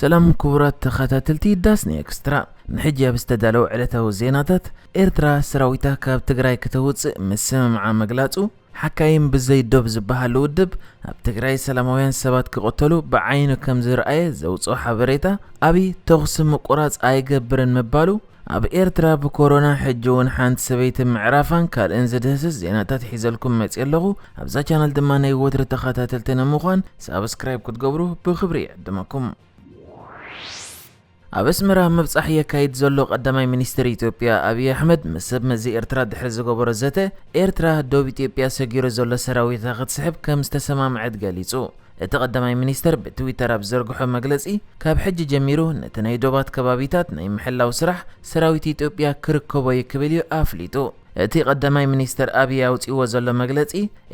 ሰላም ክቡራት ተኸታተልቲ ዳስኒ ኤክስትራ፣ ንሕጂ ኣብ ዝተዳለወ ዕለታዊ ዜናታት፣ ኤርትራ ሰራዊታ ካብ ትግራይ ክተውፅእ ምስምምዓ መግላጹ፣ ሓካይም ብዘይ ዶብ ዝበሃል ውድብ ኣብ ትግራይ ሰላማውያን ሰባት ክቕተሉ ብዓይኑ ከም ዝረኣየ ዘውፅኦ ሓበሬታ፣ ኣብይ ተኹሲ ምቁራፅ ኣይገብርን ምባሉ፣ ኣብ ኤርትራ ብኮሮና ሕጂ እውን ሓንቲ ሰበይቲ ምዕራፋን ካልእን ዝድህስስ ዜናታት ሒዘልኩም መፅእ ኣለኹ። ኣብዛ ቻነል ድማ ናይ ወትሪ ተኸታተልቲ ንምዃን ሳብስክራይብ ክትገብሩ ብክብሪ ይዕድመኩም። ኣብ ኣስመራ ምብጻሕ የካይድ ዘሎ ቀዳማይ ሚኒስትር ኢትዮጵያ ኣብይ ኣሕመድ ምስ ሰብ መዚ ኤርትራ ድሕሪ ዝገበሮ ዘተ፣ ኤርትራ ዶብ ኢትዮጵያ ሰጊሩ ዘሎ ሰራዊታ ክትስሕብ ከም ዝተሰማምዐት ገሊጹ። እቲ ቀዳማይ ሚኒስትር ብትዊተር ኣብ ዘርግሖ መግለጺ፣ ካብ ሕጂ ጀሚሩ ነቲ ናይ ዶባት ከባቢታት ናይ ምሕላው ስራሕ ሰራዊት ኢትዮጵያ ክርከቦ እዩ ክብል እዩ ኣፍሊጡ። እቲ ቀዳማይ ሚኒስትር ኣብይ ኣውጺእዎ ዘሎ መግለጺ፣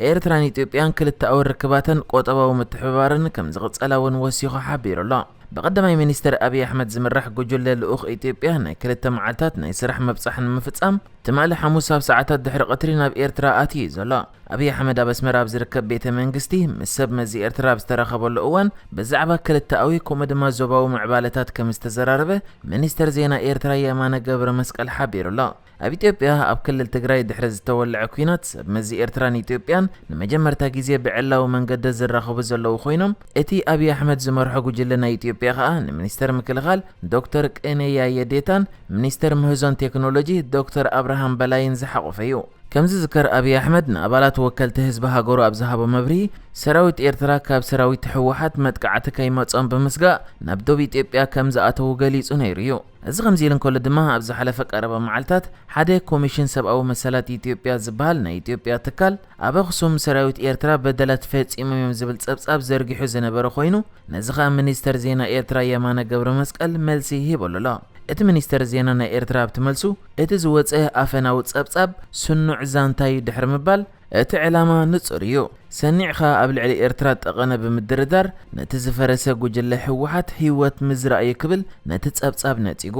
ኤርትራን ኢትዮጵያን ክልተኣዊ ርክባተን ቆጠባዊ ምትሕብባርን ከም ዝቕጸላ እውን ወሲኹ ሓቢሩ ኣሎ። ብቐዳማይ ሚኒስትር ኣብይ ኣሕመድ ዝምራሕ ጉጅለ ልኡኽ ኢትዮጵያ ናይ ክልተ መዓልታት ናይ ስራሕ ምብጻሕ ንምፍጻም ትማሊ ሓሙስ ኣብ ሰዓታት ድሕሪ ቀትሪ ናብ ኤርትራ ኣትዩ እዩ ዘሎ። ኣብይ ኣሕመድ ኣብ ኣስመራ ኣብ ዝርከብ ቤተ መንግስቲ ምስ ሰብ መዚ ኤርትራ ኣብ ዝተራኸበሉ እዋን ብዛዕባ ክልተኣዊ ከምኡ ድማ ዞባዊ ምዕባለታት ከም ዝተዘራረበ ሚኒስትር ዜና ኤርትራ የማነ ገብረ መስቀል ሓቢሩ ኣሎ። ኣብ ኢትዮጵያ ኣብ ክልል ትግራይ ድሕሪ ዝተወልዐ ኲናት ሰብ መዚ ኤርትራን ኢትዮጵያን ንመጀመርታ ግዜ ብዕላዊ መንገዲ ዝራኸቡ ዘለዉ ኮይኖም፣ እቲ ኣብይ ኣሕመድ ዝመርሖ ጉጅለ ናይ ኢትዮጵያ ከኣ ንሚኒስተር ምክልኻል ዶክተር ቅንያ የዴታን ሚኒስተር ምህዞን ቴክኖሎጂ ዶክተር ኣብርሃም በላይን ዝሓቖፈ እዩ። ከም ዝዝከር ኣብይ ኣሕመድ ንኣባላት ወከልቲ ህዝቢ ሃገሩ ኣብ ዝሃቦ መብርሂ፣ ሰራዊት ኤርትራ ካብ ሰራዊት ህወሓት መጥቃዕቲ ከይመጾም ብምስጋእ ናብ ዶብ ኢትዮጵያ ከም ዝኣተዉ ገሊጹ ነይሩ እዩ። እዚ ከምዚ ኢሉ እንከሎ ድማ፣ ኣብ ዝሓለፈ ቀረባ መዓልታት ሓደ ኮሚሽን ሰብኣዊ መሰላት ኢትዮጵያ ዝበሃል ናይ ኢትዮጵያ ትካል ኣብ ኣኽሱም ሰራዊት ኤርትራ በደላት ፈጺሞም እዮም ዝብል ጸብጻብ ዘርጊሑ ዝነበረ ኮይኑ፣ ነዚ ኸኣ ሚኒስተር ዜና ኤርትራ የማነ ገብረ መስቀል መልሲ ሂበሉ ኣሎ። እቲ ሚኒስተር ዜና ናይ ኤርትራ ኣብቲ መልሱ፣ እቲ ዝወጸ ኣፈናዊ ጸብጻብ ስኑዕ ዛንታ እዩ ድሕሪ ምባል፣ እቲ ዕላማ ንጹር እዩ። ሰኒዕኻ ኣብ ልዕሊ ኤርትራ ጠቐነ ብምድርዳር ነቲ ዝፈረሰ ጉጅለ ህወሓት ህይወት ምዝራእ እዩ ክብል ነቲ ጸብጻብ ነጺጉ።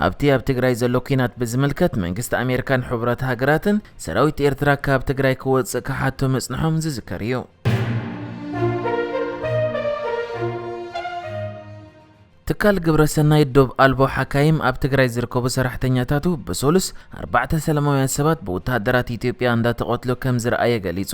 ኣብቲ ኣብ ትግራይ ዘሎ ኲናት ብዝምልከት መንግስቲ ኣሜሪካን ሕቡራት ሃገራትን ሰራዊት ኤርትራ ካብ ትግራይ ክወጽእ ክሓቶ ምጽንሖም ዝዝከር እዩ። ትካል ግብረ ሰናይ ዶብ ኣልቦ ሓካይም ኣብ ትግራይ ዝርከቡ ሰራሕተኛታቱ ብሰሉስ ኣርባዕተ ሰላማውያን ሰባት ብወተሃደራት ኢትዮጵያ እንዳተቐትሉ ከም ዝረኣየ ገሊጹ።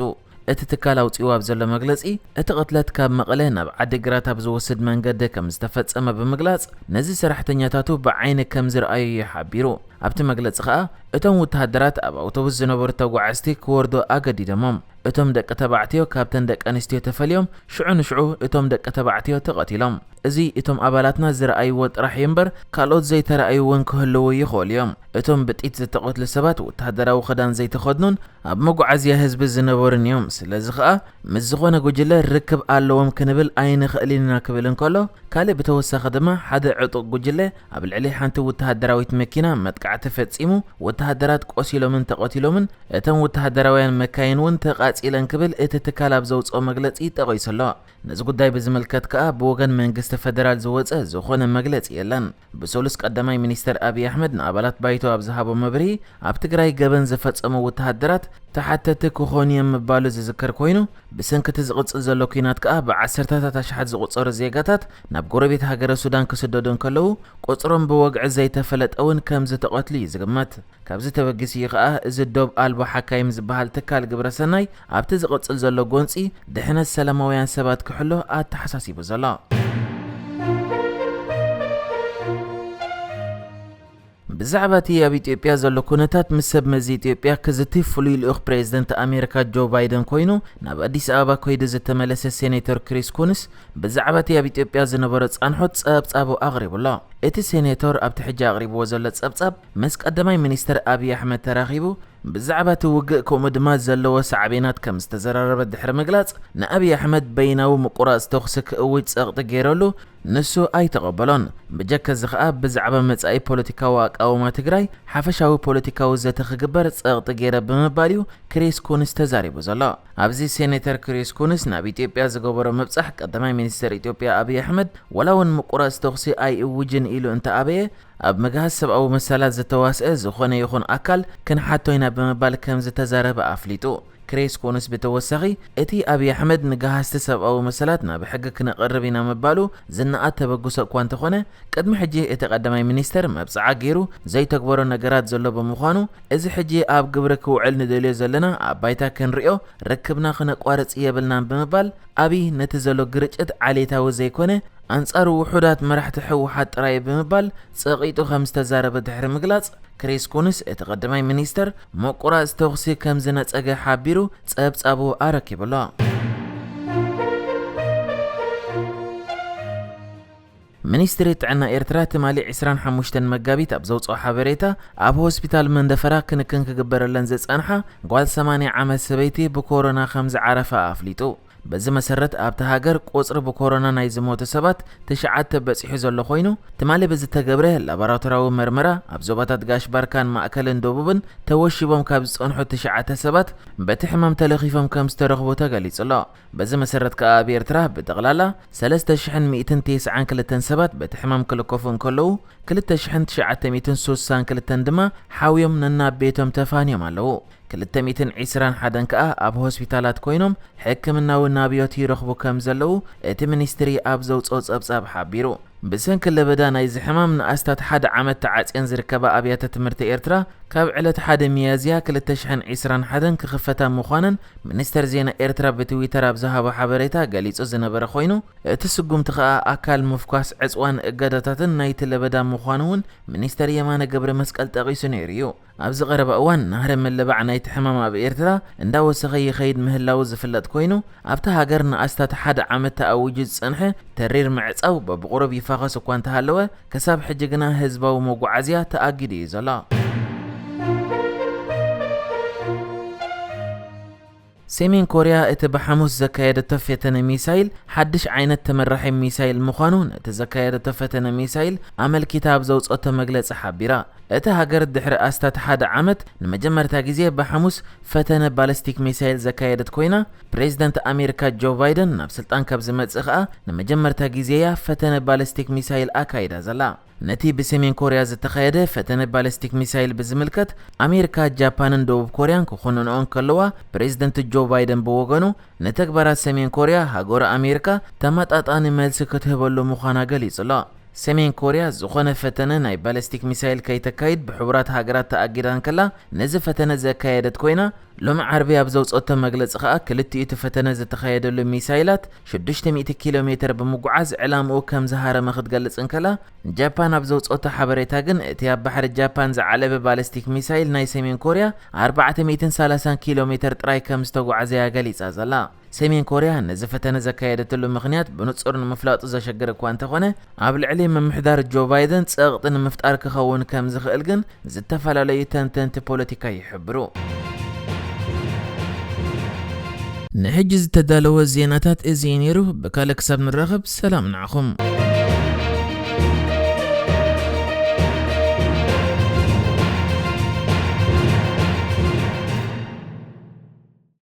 እቲ ትካል ኣውጺኡ ኣብ ዘሎ መግለጺ፣ እቲ ቅትለት ካብ መቐለ ናብ ዓዲግራት ኣብ ዝወስድ መንገዲ ከም ዝተፈጸመ ብምግላጽ፣ ነዚ ሰራሕተኛታቱ ብዓይኒ ከም ዝረኣዮ እዩ ሓቢሩ። ኣብቲ መግለጺ ከኣ፣ እቶም ወተሃደራት ኣብ ኣውቶቡስ ዝነበሩ ተጓዓዝቲ ክወርዱ ኣገዲዶሞም። እቶም ደቂ ተባዕትዮ ካብተን ደቂ ኣንስትዮ ተፈልዮም፣ ሽዑ ንሽዑ እቶም ደቂ ተባዕትዮ ተቐቲሎም። እዚ እቶም ኣባላትና ዝረኣይዎ ጥራሕ እዩ እምበር፣ ካልኦት ዘይተረኣዩ እውን ክህልዉ ይኽእሉ እዮም። እቶም ብጢት ዝተቐትሉ ሰባት ወተሃደራዊ ክዳን ዘይተኸድኑን ኣብ መጓዓዝያ ህዝቢ ዝነበሩን እዮም። ስለዚ ኸኣ፣ ምስ ዝኾነ ጉጅለ ርክብ ኣለዎም ክንብል ኣይንኽእልን ኢና ክብል እንከሎ፣ ካልእ ብተወሳኺ ድማ ሓደ ዕጡቕ ጉጅለ ኣብ ልዕሊ ሓንቲ ወተሃደራዊት መኪና መጥቃዕቲ ፈጺሙ፣ ወተሃደራት ቆሲሎምን ተቐቲሎምን፣ እተን ወተሃደራውያን መካይን እውን ተቓጺለን ክብል እቲ ትካል ኣብ ዘውጽኦ መግለጺ ጠቒሱ ኣሎ። ነዚ ጉዳይ ብዝምልከት ከኣ ብወገን መንግስቲ ፈደራል ዝወጸ ዝኾነ መግለጺ የለን። ብሰሉስ ቀዳማይ ሚኒስተር ኣብይ ኣሕመድ ንኣባላት ባይቶ ኣብ ዝሃቦ መብርሂ፣ ኣብ ትግራይ ገበን ዝፈጸሙ ወተሃደራት ተሓተቲ ክኾኑ እዮም ምባሉ ዝዝከር ኮይኑ፣ ብሰንኪ እቲ ዝቕጽል ዘሎ ኲናት ከኣ ብዓሰርተታት ኣሽሓት ዝቑጸሩ ዜጋታት ናብ ጎረቤት ሃገረ ሱዳን ክስደዱ እንከለዉ፣ ቁጽሮም ብወግዒ ዘይተፈለጠ እውን ከም ዝተቐትሉ እዩ ዝግመት። ካብዚ ተበጊሱ እዩ ከኣ እዚ ዶብ ኣልቦ ሓካይም ዝበሃል ትካል ግብረ ሰናይ ኣብቲ ዝቕጽል ዘሎ ጎንጺ ድሕነት ሰላማውያን ሰባት ክሕሎ ኣተሓሳሲቡ ዘሎ። ብዛዕባ እቲ ኣብ ኢትዮጵያ ዘሎ ኩነታት ምስ ሰብ መዚ ኢትዮጵያ ክዝቲ ፍሉይ ልኡኽ ፕሬዝደንት ኣሜሪካ ጆ ባይደን ኮይኑ ናብ ኣዲስ ኣበባ ከይዱ ዝተመለሰ ሴኔተር ክሪስ ኩንስ ብዛዕባ እቲ ኣብ ኢትዮጵያ ዝነበሮ ጻንሖት ጸብጻቡ ኣቕሪቡ ኣሎ። እቲ ሴኔተር ኣብቲ ሕጂ ኣቕሪብዎ ዘሎ ጸብጻብ ምስ ቀዳማይ ሚኒስተር ኣብይ ኣሕመድ ተራኺቡ ብዛዕባ እቲ ውግእ ከምኡ ድማ ዘለዎ ሳዕቤናት ከም ዝተዘራረበ ድሕሪ ምግላጽ፣ ንኣብይ ኣሕመድ በይናዊ ምቁራጽ ተኹሲ ክእውጅ ጸቕጢ ገይረሉ፣ ንሱ ኣይተቐበሎን። ብጀካ እዚ ኸኣ ብዛዕባ መጻኢ ፖለቲካዊ ኣቃውማ ትግራይ ሓፈሻዊ ፖለቲካዊ ዘተ ክግበር ጸቕጢ ገይረ ብምባል እዩ ክሪስ ኩንስ ተዛሪቡ ዘሎ። ኣብዚ ሴኔተር ክሪስ ኩንስ ናብ ኢትዮጵያ ዝገበሮ ምብጻሕ ቀዳማይ ሚኒስተር ኢትዮጵያ ኣብይ ኣሕመድ ዋላ እውን ምቁራጽ ተኹሲ ኣይእውጅን ኢሉ እንተኣበየ፣ ኣብ ምግሃስ ሰብኣዊ መሰላት ዝተዋስአ ዝኾነ ይኹን ኣካል ክንሓቶ ኢና ብምባል ከም ዝተዛረበ ኣፍሊጡ። ክሪስ ኮንስ ብተወሳኺ፣ እቲ ኣብይ ኣሕመድ ንገሃስቲ ሰብኣዊ መሰላት ናብ ሕጊ ክነቕርብ ኢና ምባሉ ዝነኣድ ተበግሶ እኳ እንተኾነ፣ ቅድሚ ሕጂ እቲ ቀዳማይ ሚኒስተር መብጽዓ ገይሩ ዘይተግበሮ ነገራት ዘሎ ብምዃኑ፣ እዚ ሕጂ ኣብ ግብሪ ክውዕል ንደልዮ ዘለና ኣብ ባይታ ክንሪኦ ርክብና ክነቋርጽ የብልናን ብምባል፣ ኣብይ ነቲ ዘሎ ግርጭት ዓሌታዊ ዘይኮነ፣ ኣንጻሩ ውሑዳት መራሕቲ ህወሓት ጥራይ ብምባል ጸቒጡ ከም ዝተዛረበ ድሕሪ ምግላጽ፣ ክሪስ ኩንስ እቲ ቀዳማይ ሚኒስተር ምቁራጽ ተኹሲ ከም ዝነጸገ ሓቢሩ ጸብጻቡ ኣረኪቡ ኣሎ። ሚኒስትሪ ጥዕና ኤርትራ ትማሊ ዕስራን ሓሙሽተን መጋቢት ኣብ ዘውፅኦ ሓበሬታ፣ ኣብ ሆስፒታል መንደፈራ ክንክን ክግበረለን ዝጸንሓ ጓል ሰማንያ ዓመት ሰበይቲ ብኮሮና ከም ዝዓረፋ ኣፍሊጡ። በዚ መሰረት ኣብታ ሃገር ቁጽሪ ብኮሮና ናይ ዝሞቱ ሰባት ትሽዓተ በጺሑ ዘሎ ኮይኑ፣ ትማሊ ብዝተገብረ ላቦራቶራዊ መርመራ ኣብ ዞባታት ጋሽ ባርካን ማእከልን ደቡብን ተወሺቦም ካብ ዝጸንሑ ትሽዓተ ሰባት በቲ ሕማም ተለኺፎም ከም ዝተረኽቡ ተገሊጹ ኣሎ። በዚ መሰረት ከኣ ኣብ ኤርትራ ብጠቕላላ ሰለስተ ሽሕን ሚእትን ተስዓን ክልተን ሰባት በቲ ሕማም ክልከፉ እንከለዉ፣ ክልተ ሽሕን ትሽዓተ ሚእትን ሱሳን ክልተን ድማ ሓውዮም ነናብ ቤቶም ተፋንዮም ኣለዉ። ክልተ ሚእትን ዕስራን ሓደን ከኣ ኣብ ሆስፒታላት ኮይኖም ሕክምናዊ ናብዮት ይረኽቡ ከም ዘለዉ እቲ ሚኒስትሪ ኣብ ዘውጽኦ ጸብጻብ ሓቢሩ። ብሰንኪ ለበዳ ናይዚ ሕማም ንኣስታት ሓደ ዓመት ተዓጽየን ዝርከባ ኣብያተ ትምህርቲ ኤርትራ ካብ ዕለት ሓደ ሚያዝያ ክልተ ሽሕን ዕስራን ሓደን ክኽፈታ ምዃነን ሚኒስተር ዜና ኤርትራ ብትዊተር ኣብ ዝሃቦ ሓበሬታ ገሊጹ ዝነበረ ኮይኑ፣ እቲ ስጉምቲ ከኣ ኣካል ምፍኳስ ዕጽዋን እገዳታትን ናይቲ ለበዳ ምዃኑ እውን ሚኒስተር የማነ ገብረ መስቀል ጠቒሱ ነይሩ እዩ። ኣብዚ ቀረባ እዋን ናህሪ ምልባዕ ናይቲ ሕማም ኣብ ኤርትራ እንዳወሰኸ ይኸይድ ምህላዉ ዝፍለጥ ኮይኑ፣ ኣብታ ሃገር ንኣስታት ሓደ ዓመት ተኣዊጁ ዝጸንሐ ተሪር ምዕጻው በብቑሩብ ይፋኸስ እኳ እንተሃለወ፣ ክሳብ ሕጂ ግና ህዝባዊ መጓዓዝያ ተኣጊዱ እዩ ዘሎ። ሰሜን ኮርያ እቲ ብሓሙስ ዘካየደቶ ፈተነ ሚሳይል ሓድሽ ዓይነት ተመራሒ ሚሳይል ምዃኑ ነቲ ዘካየደቶ ፈተነ ሚሳይል ኣመልኪታ ኣብ ዘውጸቶ መግለጺ ሓቢራ። እታ ሃገር ድሕሪ ኣስታት ሓደ ዓመት ንመጀመርታ ግዜ ብሓሙስ ፈተነ ባለስቲክ ሚሳይል ዘካየደት ኮይና፣ ፕሬዚደንት ኣሜሪካ ጆ ባይደን ናብ ስልጣን ካብ ዝመጽእ ከኣ ንመጀመርታ ግዜያ ፈተነ ባለስቲክ ሚሳይል ኣካይዳ ዘላ። ነቲ ብሰሜን ኮርያ ዝተኻየደ ፈተነ ባለስቲክ ሚሳይል ብዝምልከት፣ ኣሜሪካ፣ ጃፓንን ደቡብ ኮርያን ክኹንንኦ እንከለዋ፣ ፕሬዚደንት ጆ ባይደን ብወገኑ፣ ንተግባራት ሰሜን ኮርያ ሃገሩ ኣሜሪካ ተመጣጣኒ መልሲ ክትህበሉ ምዃና ገሊጹ ኣሎ። ሰሜን ኮርያ ዝኾነ ፈተነ ናይ ባለስቲክ ሚሳይል ከይተካይድ ብሕቡራት ሃገራት ተኣጊዳ እንከላ፣ ነዚ ፈተነ ዘካየደት ኮይና፣ ሎሚ ዓርቢ ኣብ ዘውጸቶ መግለጺ ከኣ፣ ክልቲኡ እቲ ፈተነ ዝተኻየደሉ ሚሳይላት ሽዱሽተ ሚእቲ ኪሎ ሜትር ብምጉዓዝ ዕላምኡ ከም ዝሃረመ ክትገልጽ እንከላ፣ ጃፓን ኣብ ዘውጸቶ ሓበሬታ ግን፣ እቲ ኣብ ባሕሪ ጃፓን ዝዓለበ ባለስቲክ ሚሳይል ናይ ሰሜን ኮርያ ኣርባዕተ ሚእትን ሰላሳን ኪሎ ሜትር ጥራይ ከም ዝተጓዕዘያ ገሊጻ ዘላ። ሰሜን ኮርያ ነዚ ፈተነ ዘካየደትሉ ምኽንያት ብንጹር ንምፍላጡ ዘሸግር እኳ እንተኾነ፣ ኣብ ልዕሊ ምምሕዳር ጆ ባይደን ጸቕጢ ንምፍጣር ክኸውን ከም ዝኽእል ግን ዝተፈላለዩ ተንተንቲ ፖለቲካ ይሕብሩ። ንሕጂ ዝተዳለወ ዜናታት እዚ እዩ ነይሩ። ብካልእ ክሳብ ንራኸብ፣ ሰላም ንዓኹም።